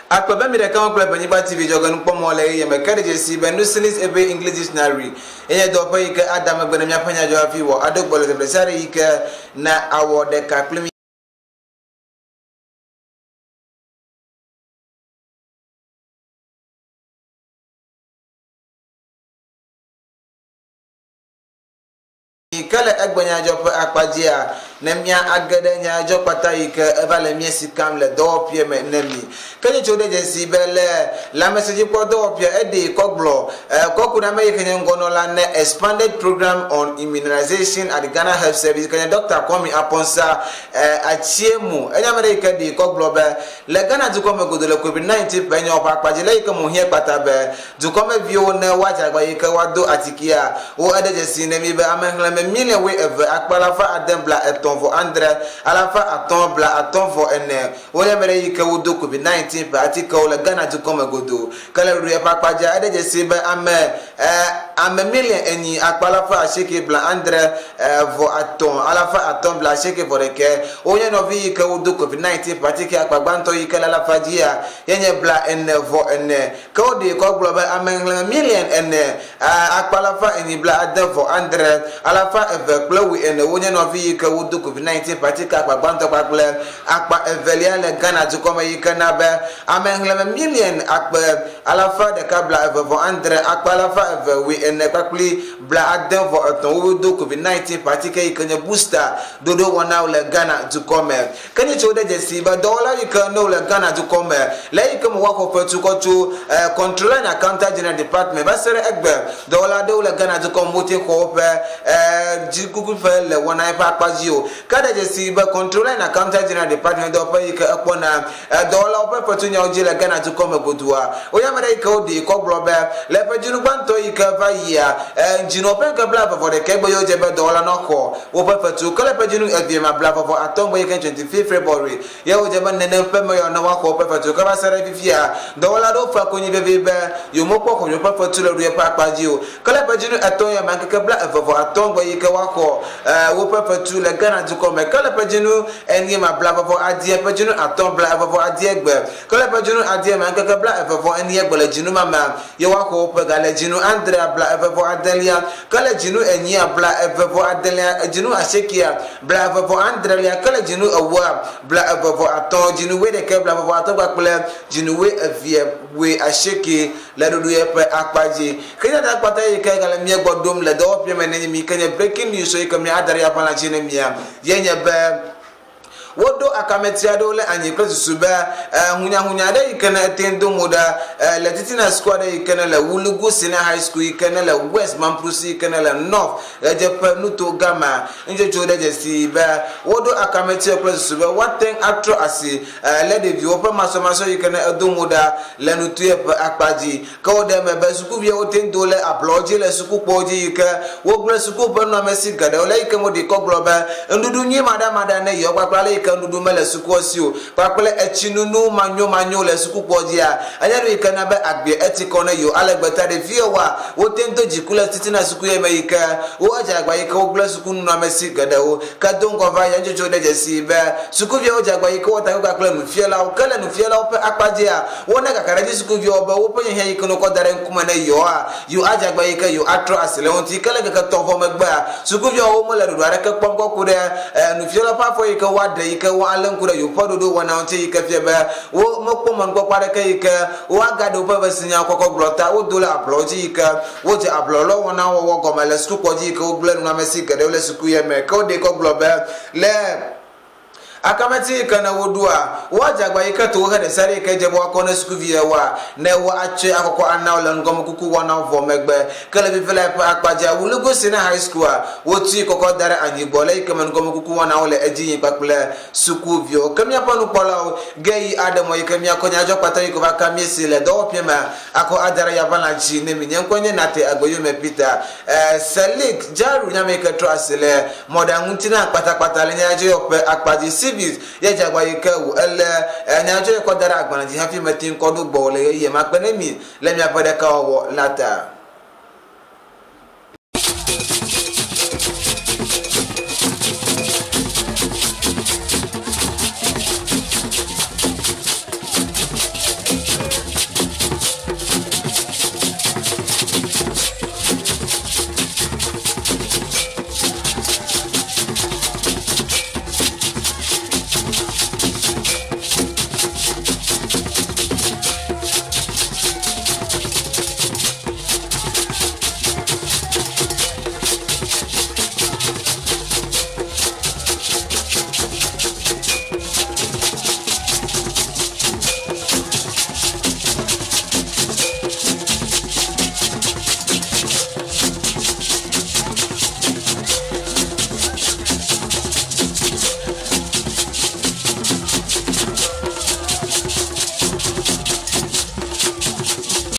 Akpe be mi ɖeka ŋu kple Ƒenyigba TV dzɔge nukpɔmɔ le ɣeyiɣi me ke ɖe dzesi be Nusilis Ebe English Dictionary ye nye dɔwɔƒe yi ke ada megbe ne míaƒe nyadzɔ hafi wɔ aɖo gbɔ le teƒe ɖesiaɖe yi ke na awɔ ɖeka kpli mí. Ke le egbe nyadzɔ ƒe akpa dzia, ne mía age ɖe nyadzɔ kpata yi ke eva le mía si kam le dɔwɔƒea me ne mi. Ke nyitso ɖe dzesi be le lãmesẽdzikpɔ dɔwɔƒea eɖee kɔ gblɔ kɔ ku ɖe ame yi ke nye ŋgɔnɔla ne Expanded Programme on Immunization at Ghana Health Service yi ke nye Ɖɔkta Kwame Amponsah Atsiemu. Enye ame ɖe yi ke ɖee kɔ gblɔ be le Ghana dukɔ me godoo le Covid 19 ƒe nyawo ƒe akpa dzi le yi ke mo hiã kpata be Dukɔmeviwo ne woadze agba yi ke woado atikea, wo eɖe dzesi ne mi be ame xlẽme miliɔn wuieve akpe alafa ade bla etɔ̃ vɔ andre alafa atɔ̃ bla atɔ̃ vɔ ene wonye ame ɖe yi ke wodo covid 19 ƒe atikewo le Ghana dukɔ me godoo. Ke le ɖoɖoea ƒe akpa dzia, eɖe dzesi be ame ame miliɔn enyi akpe alafa asieke bla andre vɔ atɔ̃ alafa atɔ̃ bla asieke vɔ ɖekɛ wonye nɔvi yi ke wodo covid 19 ƒe atike akpa gbãtɔ yi ke le alafa dzia ye nye bla ene vɔ ene. Ke woɖee kɔ gblɔ be ame xlẽme miliɔn ene, akpe alafa enyi bla ade vɔ adre, alafa eve kple wui ene wonye nɔvi yi ke wodo Covid 19 ƒe atike akpa gbãtɔ kpakple akpa evelia le Ghana dukɔ me yi ke na be ame xlẽme miliɔn akpe alafa ɖeka bla eve vɔ adre, akpe alafa eve wui ene kpakple bla ade vɔ etɔ̃ wodo Covid 19 ƒe atike yi ke nye booster ɖoɖo wɔnawo le Ghana dukɔ me. Ke nyitsɔ wode dzesii be dɔwɔla yi ke ne wole Ghana dukɔ me le eyi ke me woaxɔ fetu kɔ tso Controller and Accountant General Department va se ɖe egbe, dɔwɔla aɖewo le Ghana dukɔ me wote xɔ woƒe dzikukuƒe le wɔna eƒe akpa dzi o. Ke ɖe dzesii be Controller and Accountant General Department dɔwɔƒe yi ke ekpɔna dɔwɔlawo ƒe fetunyawo dzi le Ghana dukɔ me godoa, wonye ame ɖe yi ke woɖee kɔ gblɔ be le ƒe dzinu gbãtɔ yi ke va yia dzinɔ ƒe ŋke blaeve-vɔ-ɖekɛ gbe yewo dze be dɔwɔla nɔxɔ Woƒe fetu ke le ƒe dzinu evee ma bla vɔvɔ atɔ̃ gbe yi ke 25 February ye wodze be nenem ƒe me yɔ ne woaxɔ woƒe fetu ke va se ɖe fifia dɔwɔla aɖewo fa konyi vevie be yewomekpɔ xɔ yewoƒe fetu le ɖuye ƒe akpa dzi o. Ke le ƒe dzinu etɔ̃ ya ma ŋkeke bla eve vɔ atɔ̃ gbe yi ke woaxɔ woƒe fetu le Ghana dukɔ me ke le ƒe dzinu enie ma bla vɔvɔ adie ƒe dzinu atɔ̃ bla eve vɔ adie gbe ke le ƒe dzinu adie ma ŋkeke bla eve vɔ enie gbe le dzinu ma mea ye woaxɔ woƒe ga le dzinu adrea bla eve vɔ adelia Ke le dzinu enyia, bla eve vɔ adelia, dzinu asiekea, bla eve vɔ adrelia, ke le dzinu ewoa, bla eve vɔ atɔ̃, dzinu wuiɖekɛ, bla eve vɔ atɔ̃ kpakple dzinu wuievie, wuiasieke le ɖoɖoe ƒe akpa dzi. Ke nyata kpata yi ke gale mía gbɔ ɖom le dɔwɔƒea me nenye mi ke nye breaking news yi ke mía ada ɖe aƒe la dzi ne mia ye nye be Woɖo akameti aɖewo ɖe anyi kple susu be hunyahunya aɖe yi ke ne ete ŋu do mo ɖa le titina suku aɖe yi ke ne le Wulugu Senior High School yi ke ne le West Mamprusi yi ke ne le North ɣedzeƒe nuto gama. Nutsotso ɖe dzesi be woɖo akametiwo kple susu be woate ŋu atrɔ asi le ɖeviwo ƒe masɔmasɔ yi ke ne edo mo ɖa le nutoe ƒe akpa dzi. Ke woɖe eme be sukuviawo te ŋu do le ablɔwo dzi le sukukpowo dzi yi ke wogblẽ suku ƒe nunɔamesi geɖewo le eyi ke woɖi kɔ gblɔ be nuɖuɖu nyui maɖamaɖa ne yewo kpakple ale yi ke nuɖuɖu mele sukua si o kpakple etsinunu manyomanyo le sukukpoa dzia enye nu yi ke na be agbea eti kɔ ne yewo ale gbeta ɖeviawoa wote ŋu do dziku le titina suku ye me yi ke wo edze agba yi ke wogblẽ suku nunɔamesi geɖewo ke do ŋgɔ va yi nutsotso ɖe dzesi be sukuviawo dze agba yi ke wɔ takpekpe kple nufialawo ke le nufialawo ƒe akpa dzia Wona kakaɖedzi sukuviawo be woƒe hiahiã yi ke wokɔ da ɖe ŋkume ne yewoa, yewoadze agba yi ke yewoatrɔ asi le eŋuti. Ke le ŋkeke etɔ̃ vɔ megbea, sukuviawo mele ɖoɖo aɖeke kpɔm kɔ ku ɖe nufialawo ƒe afɔ yi ke woaɖe yi ke woalé ŋku ɖe yewoƒe ɖoɖowɔna ŋuti yi ke fia be womekpɔ mɔnukpɔkpɔ aɖeke yi ke woagaɖe woƒe vesinyawo kɔkɔ gblɔ ta wodo le ablɔwo dzi yi ke wodze ablɔlɔwɔnawo wɔwɔ gɔme le sukukpɔ dzi yi ke wogblẽ nunɔamesi geɖewo le suku ya me. Ke woɖee kɔ gblɔ be le Akameti yi ke ne woɖoa, woadze agba yi ke to wohe ɖesiaɖe yi ke dze be woakɔ ne sukuviawoa, ne woatsɔe akɔkɔ ana wo le nugɔmekuku wɔnawo vɔ megbe. Ke le vivi la eƒe akpa dzia, Wulugu Senior High School-a, wotui kɔkɔ da ɖe anyi gbɔ le eyi ke me nugɔmekuku wɔnawo le edzi yim kpakple sukuviwo. Ke míaƒe nukpɔlawo ge yi aɖe mɔ yi ke míakɔ nyadzɔ kpata yi ke va ka mí si le dɔwɔƒea mea akɔ ada ɖe yaʋalã dzi ne mí. Nye ŋkɔe nye Nate Agbeyome Peter. Selick Jaru nye ame yi ke trɔ asi le Mɔɖaŋutina kpatakpata le nyadzɔdzɔ ƒe akpa dzi. Civis ye dze agba yi ke wu ele nyadzɔdzɔ kɔ da ɖe agbalẽ dzi hafi mete ŋu kɔ ɖo gbɔwò le ɣeyiɣi ma kpe ne mi le miaƒe ɖekawɔwɔ la ta.